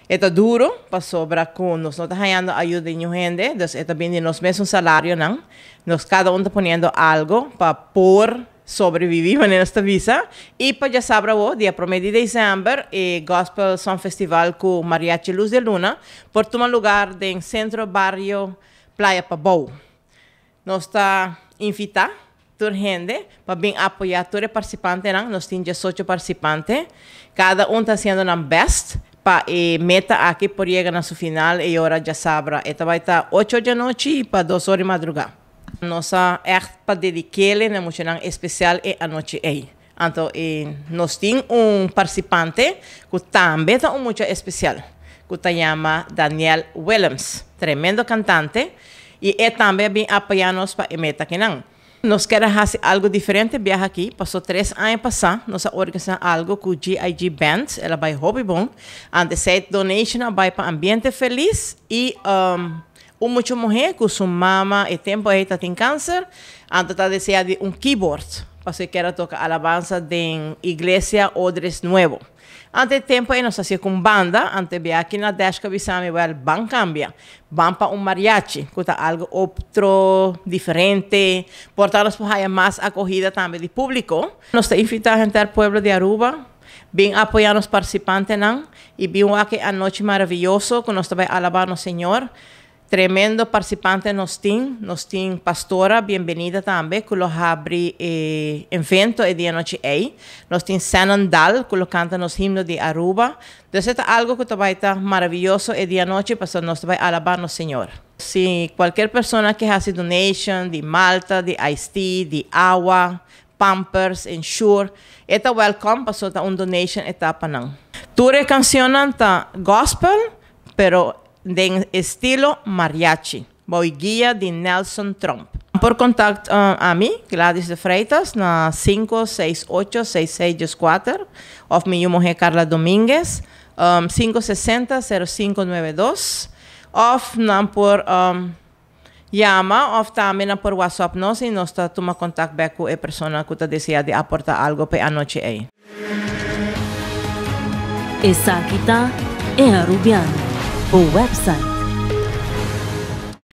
E ta duro, pasobra cu nos no ta hayando ayuda di niun hende, dus e ta bin di nos mesun salarionan. Nos cada un ta poniendo algo pa por sobrevivi, manera nos ta bisa. Y pa djasabra awo, dia prome di december, e Gospel Song Festival cu Mariachi Luz de Luna por tuma lugar den Centro Bario Playa Pabou. Nos ta invita tur hende pa bin apoya tur e participantenan. Nos tin diesocho participante. Cada un ta haciendo nan best pa e meta aki por yega na su final e ora djasabra. E ta bay ta ocho or djanochi pa dos or di madruga. Nos a echt pa dedikele na muchanan especial e anochi ey. Anto e nos tin un participante cu tambe ta un mucha especial cu ta yama Daniel Willems, tremendo cantante y e tambe a bin apoya nos pa e meta akinan. Nos kier a haci algo diferente biaha aki, paso tres aña pasa nos a organisa algo cu GIG Band, el a bay hopi bon, anto esey donation a bay pa Ambiente Feliz y un mucha muhe cu su mama e tempo ey ta tin cancer, anto ta desea di un keyboard, pasobra e kier a toca alabansa den iglesia Odres Nuevo. Anto e tempo ey nos hacié cu un banda, anto e bia aki na Dashka a bisa mi, wel, ban cambia, ban pa un mariachi, cu ta algo otro, diferente, por ta nos por haya mas acogida tambe di publico. Nos ta invita henter pueblo di Aruba, bin apoya nos participantenan y bin wak e anochi maraviyoso cu nos ta bay alaba nos Señor. Tremendo participante nos tin. Nos tin Pastora Bienvenida tambe cu lo habri e evento e dia anochi ey. Nos tin Senan Dal cu lo canta nos himno di Aruba. Dus e ta algo cu ta bay ta maraviyoso e dia anochi pasobra nos ta bay alaba nos Señor. Si cualkier persona ke haci donation di malta, di iced tea, di awa, pampers, ensure, e ta welcome pasobra ta un donation e ta pa nan. Tur e cancionnan ta gospel, pero den estilo mariachi, bou e guia di Nelson Tromp. Por contact ami, Gladys de Freitas, na sinku seis ocho seis seis dies kuater of mi yu muher Carla Dominguez, sinku sesenta sero sinku nuebe dos, of nan por Yama of tambe nan por whatsapp nos y nos ta tuma contact bek cu e persona cu ta desea di aporta algo pa e anochi ey. Esaki ta E Arubiano, bo website.